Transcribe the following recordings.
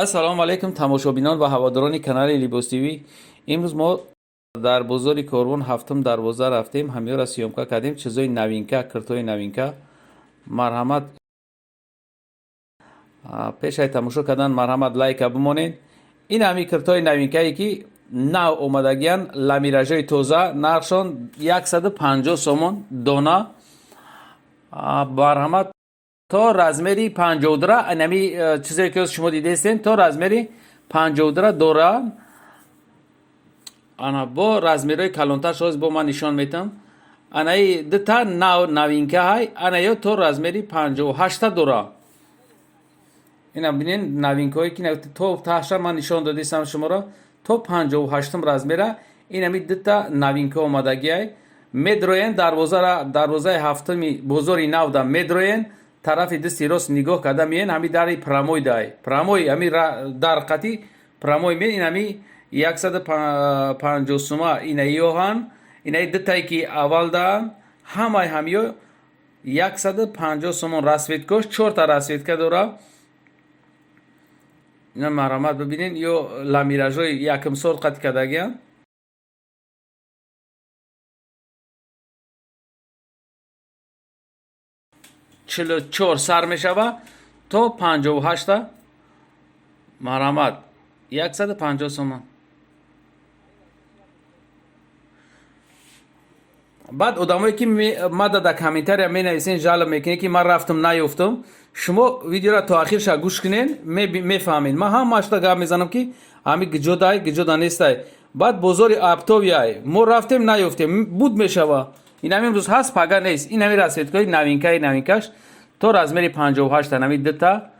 Ассалому алайкум, тамошобинон ва ҳаводорони канали Либос ТВ. Имрӯз мо дар бозори Корвон, ҳафтум дарвоза рафтем, ҳамёра съёмка кардем, чизои новинка, киртои новинка. Марҳамат, пешай тамошо кардан марҳамат, лайка бимонед. Ин ҳами киртои новинкае, ки нав омадагиян, ламиражои тоза, нархшон 150 сомон дона. Марҳамат, то размери 52, инами чизое ки шумо дидестен, то размери 52 дора. Ана бо размерҳои калонтар шоз бо ман нишон метам. Анаи дута нав новинка ҳай, ана ё то размери 58-та дора. Ина бинен, новинкаҳое ки то таҳша ман нишон додистам шуморо, то 58-ум размера. Инами дута новинка омадагиай. Медроен дарвозара, дарвозаи ҳафтуми бозори навда медроен, тарафи дасти рост нигоҳ карда меен, ҳами дари прямой дай, прямой ҳами дар қати прямой ме. Ин ҳами 150 сума. Ина ёҳан, инаи дутае ки аввал даан, ҳамаи ҳамиё 150 сомон. Расцветкош чорта расцветка дора. Ина марҳамат, бибинен, ё ламиражои якум сол қати кардагиян. 44 сар мешава то 58-та. Марҳамат, 150 сомон. Баъд одамое ки мада дар комментария менависен, жалоб мекунед, ки ман рафтам, наёфтам, шумо видеоро то ахирша гӯш кунен, мефаҳмед. Ман ҳамаашта гап мезанам, ки ҳами гиҷодай, гиҷода нестай. Баъд бозори оптовыйай мо рафтем, наёфтем, буд мешава. Ин ҳами имрӯз ҳаст, пага нест. Ин ҳами расцветкаи новинкаи новинкаш то размери 58, анами дута,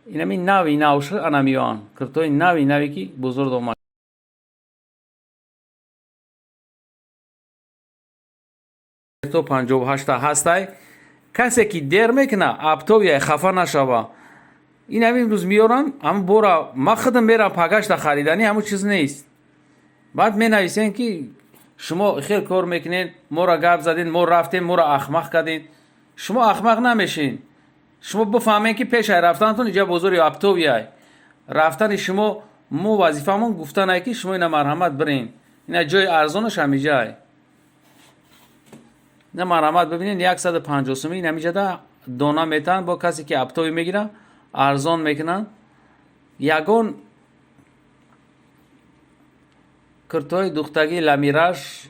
инами нави навш, анамиёан киртои нави нави, ки бузург омад. То 58-та ҳастай. Касе ки дер мекуна, оптовыйай, хафа нашава. Ин ҳами имрӯз меёранд, ҳам бора ман худам мерам пагашта хариданӣ, ҳамун чиз нест. Баъд менависем, ки шумо хел кор мекунед, моро гап задед, мо рафтем, моро ахмақ кардед. Шумо ахмақ намешин. Шумо бифаҳмед, ки пешай рафтанатон иҷа бозори оптовыйай. Рафтани шумо, мо вазифамон гуфтанае, ки шумо ина марҳамат бирен, ина ҷои арзонаш ҳамиҷай. Ина марҳамат, бибинед, 150 сумӣ ин ҳамиҷада дона метаҳанд. Бо касе ки оптовый мегирад, арзон мекунанд. Ягон киртои духтагӣ ламираж,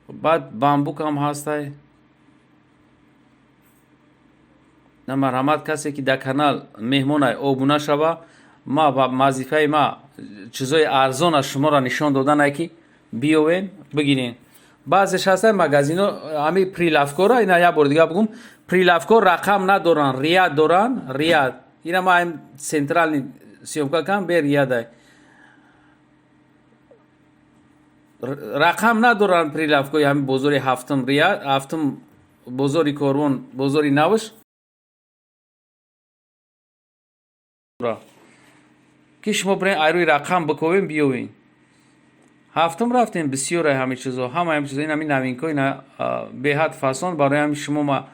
баъд бамбук ҳам ҳастай. На марҳамат, касе ки дар канал меҳмонай, обуна шава. Ма вазифаи ма чизои арзона шуморо нишон доданае, ки биёвен, бигирен. Баъзеш ҳастай магазино, ҳами прилавкора. Ина як бор дига бугум: прилавко рақам надоранд, ряд доранд, ряд. Ина ма центральный съёмка кам бе рядай, рақам надоранд прилавкои ҳами бозори ҳафтум, ряд ҳафтум, бозори Корвон, бозори навш, ки шумо бирен, айрӯи рақам биковем, биёвен. Ҳафтум рафтем, бисёре ҳами чизо, ҳама ҳами чизо. Ин ҳами новинко, ина беҳад фасон. Барои ҳами шумо ма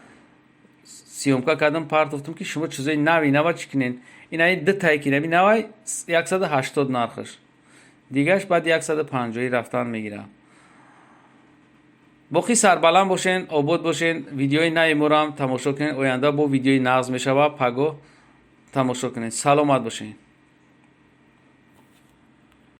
съёмка кардам, партофтам, ки шумо чизои нави нава чӣ кунен. Ина дутае ки нави навай, 180 нархаш, дигаш баъд 150 рафтан мегирад. Боқӣ сарбаланд бошен, обод бошен. Видеои нави морам тамошо кунед. Оянда бо видеои нағз мешава, паго тамошо кунед. Саломат бошед.